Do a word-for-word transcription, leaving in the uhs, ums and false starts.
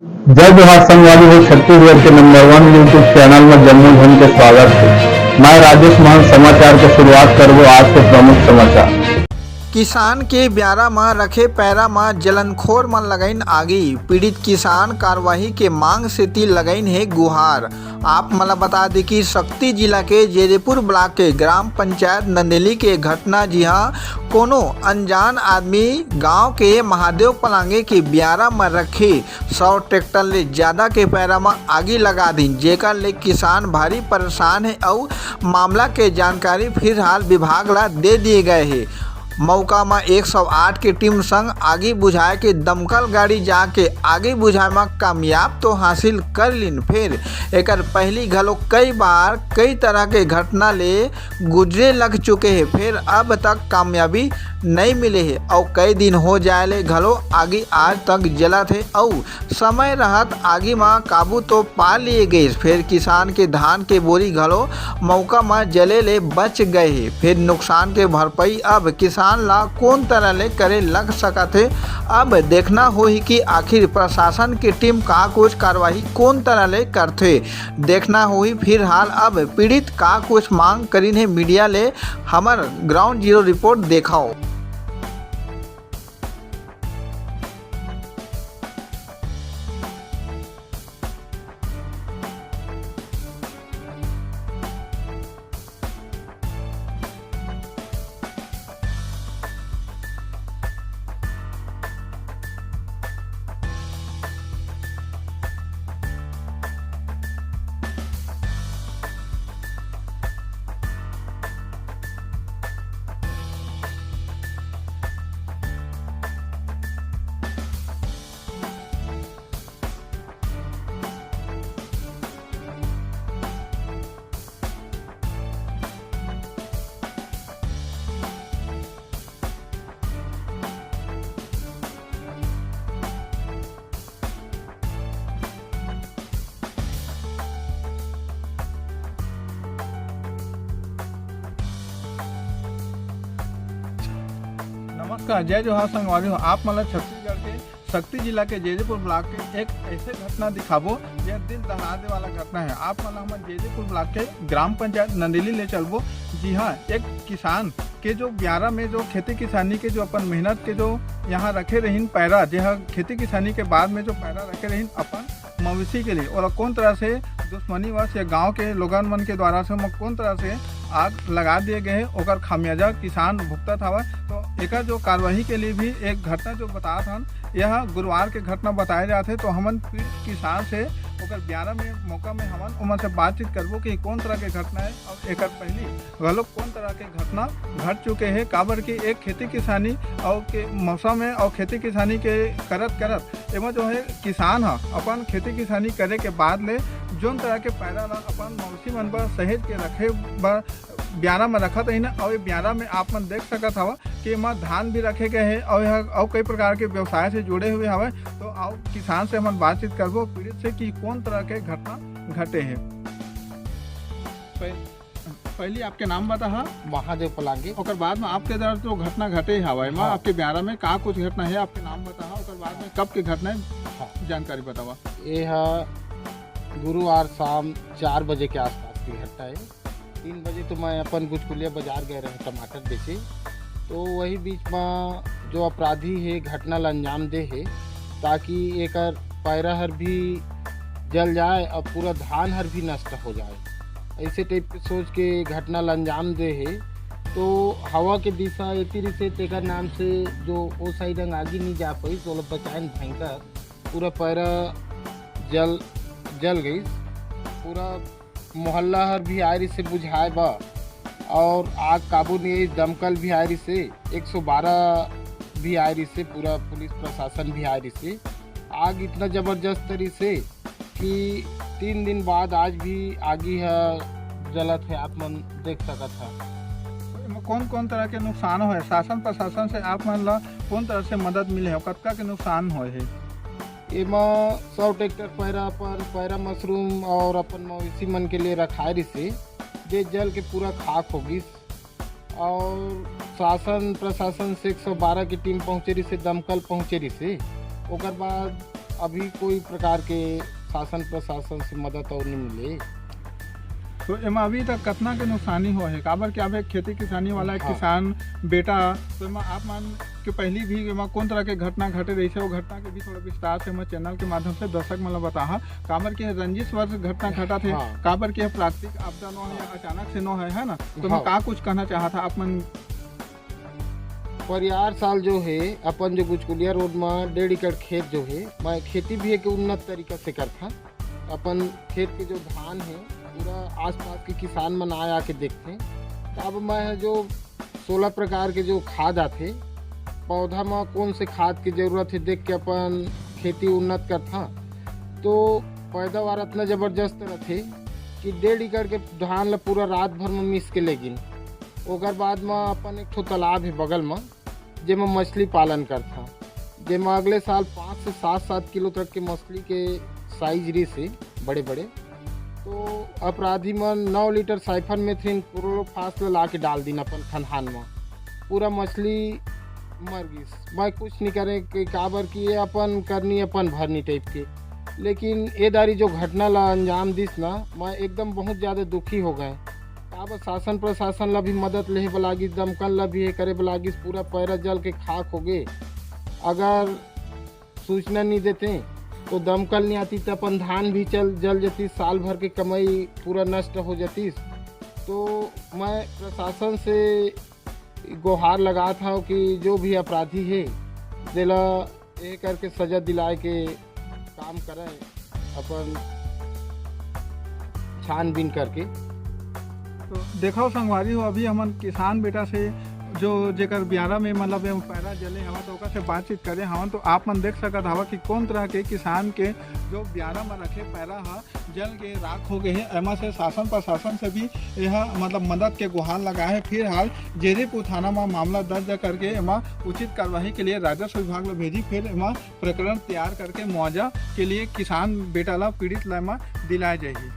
जय जोहार संगवारी हो, छत्तीसगढ़ के नंबर वन YouTube चैनल में जम्मो झन के स्वागत है। मैं राजेश महंत समाचार के शुरुआत करबो आज के प्रमुख समाचार। किसान के ब्यारा म रखे पैरा म जलनखोर मन लगाइन आगी। पीड़ित किसान कार्रवाई के मांग सेती लगाइन हे गुहार। आप मन ल बता दे कि सक्ती जिला के जेदेपुर ब्लॉक के ग्राम पंचायत नंदेली के घटना, जिहां कोनो अनजान आदमी गांव के महादेव पलांगे के ब्यारा म रखे सौ ट्रैक्टर ले ज्यादा के पैरा म आगी लगा दीन, जेकर ले किसान भारी परेशान हे अउ मामला के जानकारी फिलहाल विभाग ला दे दिए गए हे। मौका म एक सौ आठ के टीम संग आगी बुझाए के दमकल गाड़ी जाके आगी बुझाए म कामयाब तो हासिल कर लीन, फेर एकर पहली घलो कई बार कई तरह के घटना ले गुजरे लग चुके हे, फेर अब तक कामयाबी नई मिले हे अउ कई दिन हो जाए ले घलो आगी आज तक जलत हे अउ समय रहत आगी म काबू तो पा लिए गइस, फेर किसान के धान के बोरी घलो मौका म जले ले बच गए हे। फेर नुकसान के भरपाई अब किसान ला कोन तरह ले करे लग सकत हे। अब देखना होही कि आखिर प्रशासन के टीम का कुछ कार्रवाई कोन तरह ले करथे। देखना होही फिलहाल अब पीड़ित का कुछ मांग करिन हे मीडिया ले। हमर ग्राउंड जीरो रिपोर्ट देखाओ। नमस्कार, जय जोहार संगवारी हो। आप मन ल छत्तीसगढ़ के सक्ती जिला के जेजेपुर ब्लॉक के एक ऐसे घटना दिखाबो, यह दिल दहला दे वाला घटना है। आप मन ल हमन जेजेपुर ब्लॉक के ग्राम पंचायत नंदेली ले चलबो, जिहां एक किसान के जो ब्यारा में जो खेती किसानी के जो अपन मेहनत के जो यहां रखे रहिन पैरा, जे ह खेती किसानी के बाद में जो पैरा रखे रहिन अपन मवेशी के लिए, ओला कोन तरह से दुश्मनी वश या गांव के लोगन मन के द्वारा से ओमा कोन तरह से आग लगा दिए गए हे, ओकर खामियाजा किसान भुगतत हवय। तो एकर जो कार्रवाई के लिए भी एक घटना जो बतात हन, यह गुरुवार के घटना बताए जात हे। तो हमन पीड़ित किसान से ओकर ब्यारा में मौका में हमन ओमन से बातचीत करबो कि कोन तरह के घटना है और एकर पहली घलो कोन तरह के घटना घट चुके हे, काबर कि एक खेती किसानी अउ के मौसम में अउ खेती किसानी के करत करत एमा जो है किसान ह अपन खेती किसानी करे के बाद ले जोन तरह के पैरा ला अपन मवेशी मन बर सहेज के रखे बर ब्यारा में रखत रहिन, अउ ये ब्यारा में आप मन देख सकत हव कि एमा धान भी रखे गए हे अउ यह अउ कई प्रकार के व्यवसाय से जुड़े हुए हवय। तो आओ किसान से हमन बातचीत करबो पीड़ित से कि कोन तरह के घटना घटे हे। पह-, पहली आपके नाम बताहा। महादेव पलांगी। ओकर बाद में आपके तरफ जो घटना घटे हवय, हाँ। आपके ब्यारा में का कुछ घटना है, आपके नाम बताहा, ओकर बाद में कब के घटना है, हाँ। जानकारी बतावा। ये हा गुरुवार शाम चार बजे के आसपास की घटना है। तीन बजे तो मैं अपन गुजकुलिया बाजार गए रहे टमाटर बेचे, तो वही बीच में जो अपराधी है घटना ला अंजाम दे है, ताकि एकर पैरा हर भी जल जाए और पूरा धान हर भी नष्ट हो जाए। ऐसे टाइप के सोच के घटना ला अंजाम दे हे। तो हवा के दिशा एती रिसे, तेकर नाम से जो ओ साइड अंग आगी नहीं जा पाई, तो ओला बचाएन भयंकर पूरा पैरा जल, जल गई। पूरा मोहल्ला हर भी आए रिसे बुझाए बा और आग काबू नहीं आई। दमकल भी आए रिसे, एक सौ बारह भी आए रिसे, पूरा पुलिस प्रशासन भी आए रिसे। आग इतना जबरदस्त रिसे कि तीन दिन बाद आज भी आगी ह जलत है, आप मन देख सकत ह। एमा कौन कौन तरह के नुकसान होए? शासन प्रशासन से आप मन ला कौन तरह से मदद मिले है? कतका के नुकसान होए है? एमा सौ ट्रैक्टर पैरा, अपन पैरा मशरूम और अपन मवेशी मन के लिए रखाए रिसे, जे जल के पूरा खाक हो गिस। और शासन प्रशासन से एक सौ बारह की टीम पहुँचे रिसे, दमकल पहुँचे रिसे। ओकर बाद अभी कोई प्रकार के शासन प्रशासन से मदद और नहीं मिले। तो एमा अभी तक कतना के नुकसानी हुआ है? काबर कि आप एक खेती किसानी वाला एक हाँ। किसान बेटा, तो एमा आप मन के पहली भी एमा कौन तरह के घटना घटे रही है, वो घटना के भी थोड़ा विस्तार से मैं चैनल के माध्यम से दर्शक मन ला बताहा। काबर कि रंजिश वर्ष घटना घटा थे, हाँ। काबर कि यह प्राकृतिक आपदा नो है, अचानक से नो है, है ना? तो मैं हाँ। का कुछ कहना चाहा था आप मन? परियार साल जो है, अपन जो गुजकुलिया रोड में डेढ़ एकड़ खेत जो है, मैं खेती भी एक उन्नत तरीका से करता। अपन खेत के जो धान है, पूरा आसपास के किसान मन आ आके देखते। तो अब मैं जो सोलह प्रकार के जो खाद आथे, पौधा में कौन से खाद की जरूरत है, देख के अपन खेती उन्नत करता। तो पैदावार इतना जबरदस्त रहते कि डेढ़ एकड़ के धान ला पूरा रात भर में मिस के लेगिन। ओकर बाद में अपन एक ठो तालाब है बगल में, जेमा मछली पालन करता, जेमा अगले साल पाँच से सात सात किलो तक के मछली के साइज रहिस हे, बड़े बड़े। तो अपराधी मन नौ लीटर साइफरमेथ्रिन क्लोरोफास ला ला के डाल दिन अपन खनहान में, पूरा मछली मर गिस। मैं कुछ नहीं करे कि काबर कि ये अपन करनी अपन भरनी टाइप के। लेकिन ए दारी जो घटना ला अंजाम दिस ना, मैं एकदम बहुत ज़्यादा दुखी हो गए। काबर शासन प्रशासन ला भी मदद लेहे बर लागिस, दमकल ला भी ये करे बर लागिस, पूरा पैरा जल के खाक हो गे। अगर सूचना नहीं देते तो दमकल नहीं आती तो अपन धान भी चल जल जाती, साल भर के कमाई पूरा नष्ट हो जाती। तो मैं प्रशासन से गुहार लगात हव कि जो भी अपराधी है, जेला ये करके सजा दिलाए के काम करे अपन छानबीन करके। तो देखो संगवारी हो, अभी हमन किसान बेटा से जो जेकर बियारा में मतलब ये पैरा जले हवा तो ओकर से बातचीत करे हवन। तो आप मन देख सकत हवा कि कौन तरह के किसान के जो बियारा में रखे पैरा ह जल के राख हो गए हे। एमा से शासन प्रशासन से भी यह मतलब मदद के गुहार लगा है। फिलहाल जेरीपुर थाना में मामला दर्ज करके एमा उचित कार्रवाई के लिए राजस्व विभाग ला भेजी, फिर एमा प्रकरण तैयार करके मुआवजा के लिए किसान बेटा ला पीड़ित ला एमा दिलाए जाही।